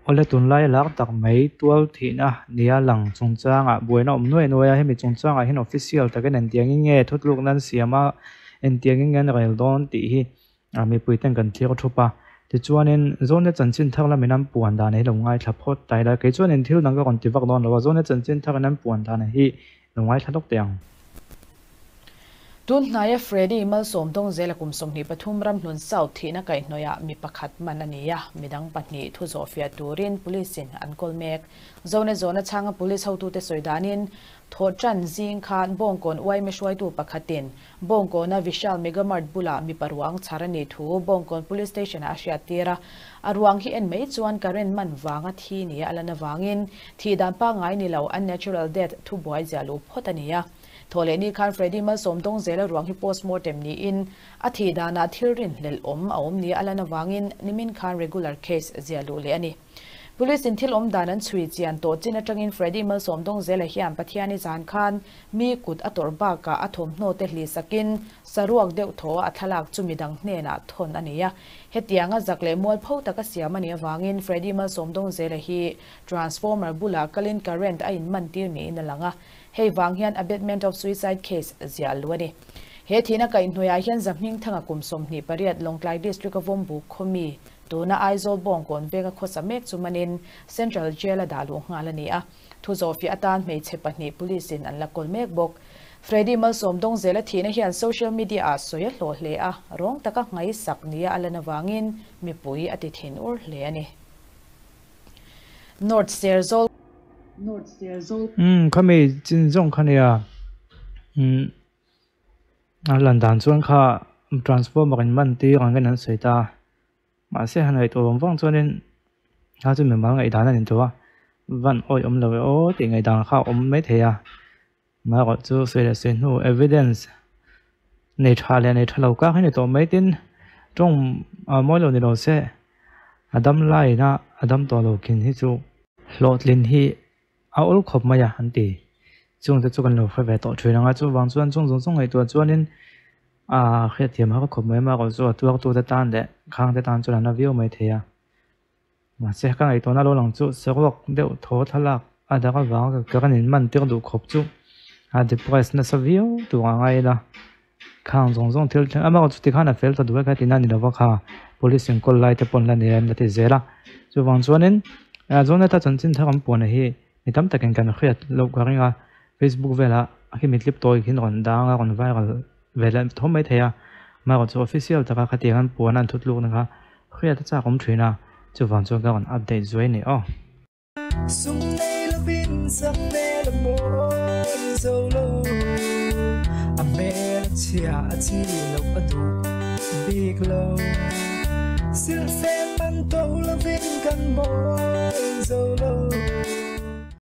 Awle tunlai lak tak mai tual thihna nia lang chungchangah buaina awm nuai nuai a, hemi chungchangah hian official takin engtiangin nge thutlukna an siam a, engtiangin nge an rel dawn tih hi mipui ten kan thlir thup a. Tichuanin Zawne chanchin thar lamin an puan dan hi lo ngaithla phawt ta ila, kei chuanin thil dang ka rawn ti vak dawn lo a, Zawne chanchin tharin an puan dan hi lo ngaithla lawk teh ang. Tun hnaia Freddy Malsawm Dawngzela kum 23 Ramhlun South thihna kaihhnawihah mi pakhat man a ni a, midang pahnih thu zawhfiah turin Police in an kawl mek. Zone zawhna chhanga Police hotute sawi danin Thawhtan zing khan Bawngkawn uaime hruaitu pakhatin Bawngkawna Vishal Megamart bulah mipa ruang chhar a nih thu Bawngkawn Police Station-ah a hriattir a. A ruang hi en mai chuan current man vanga thi nia a lan avangin thih dan pangngai ni lo unnatural death thubuai ziah luh phawt a ni a. Thawhlehni khan Freddy Malsawm Dawngzela ruang hi postmortem niin a thih danah thil rinhlelh awm a awm nia a lan avangin nimin khan regular case ziah luh leh a ni. Police in thil awm dan an chhui chian tawh chin atangin Freddy Malsawm Dawngzela hian Pathiani zan khan mi kut a tawrh bakah a thawmhnaw te hli sakin saruak deuh thaw a thlalak chu midang hnenah thawn a ni a. Hetianga zak leh mualpho taka siam a nih avangin Freddy Malsawm Dawngzela hi transformer bulah kalin current a inmantir niin a lang a. Hei vang hian abetment of suicide case ziah luh a ni. He thihna kaihhnuaiah hian Zahmingthanga kum 28 Lawngtlai District a Vawmbuk khawmi tuna Aizawl Bawngkawn venga khawsa mek chu manin Central Jail a dah luh nghal a ni a. Thu zawhfiah atan hmeichhe pahnih Police in an la kawl mek bawk. Freddy Malsawm Dawngzela thihna hian social media ah sawi a hlawh hle a, rawng taka ngaihsak nia a lan avangin mipui a ti thin ur hle a ni. North Serzawl. North Serzawl. Umm khami chin zawng kha nia umm a lan dan chuan kha transformer in man tir ang hian an sawi ta mahse han ngaihtuah vang vang chuanin kha chu mimal ngaihdan a ni tawh a van awih awm lo e aw tih ngaihdan kha a awm maithei a amaherawh chu sawi leh sawi hnu evidence nei tha leh nei tha lo kak hi ni tawh mai tin tawng a mawi lo ni lo se a dam laina a dam tawh lo khin hi chu hlawhtlin hi a awl khawp mai a an ti. Chungte chu kan lo hre ve tawh thin ang a, chuvang chuan chung zawng zawng ngaihtuah chuanin aa hriatthiam har khawp mai amaherawh chu a tuartute tan leh khangte tan chuan a na viau mai thei a. Mahse ka ngaihtuahna lo lang chu saruak deuh thaw thlalak a dak avanga ka rawn inman tir duh khawp chu a depress nasa viau tur a ngai ila. Khang zawng zawng thil thleng amaherawh chu tikhan a fel ta duh e kha tina ni lova kha police in kawl lai te pawn la nei a an la ti zel a. Chuvang chuanin Jonatha chanchin thar an puan hi mi tam takin kan hriat loh ka ring a, Facebook velah khi mi tlip tawi khi rawn dang a rawn viral ve leh tho mai thei a, amaherawh chu official taka khatiang an puan a an thutlukna kha hriat a chak awm thin a, chuvang chuan ka rawn update zuai a ni aw. Sum nei lovin sak hmel a mawi zo lo, a hmel a chhia a chi loh a duh bik lo. Silhfen man to lovin kan mawi zo lo.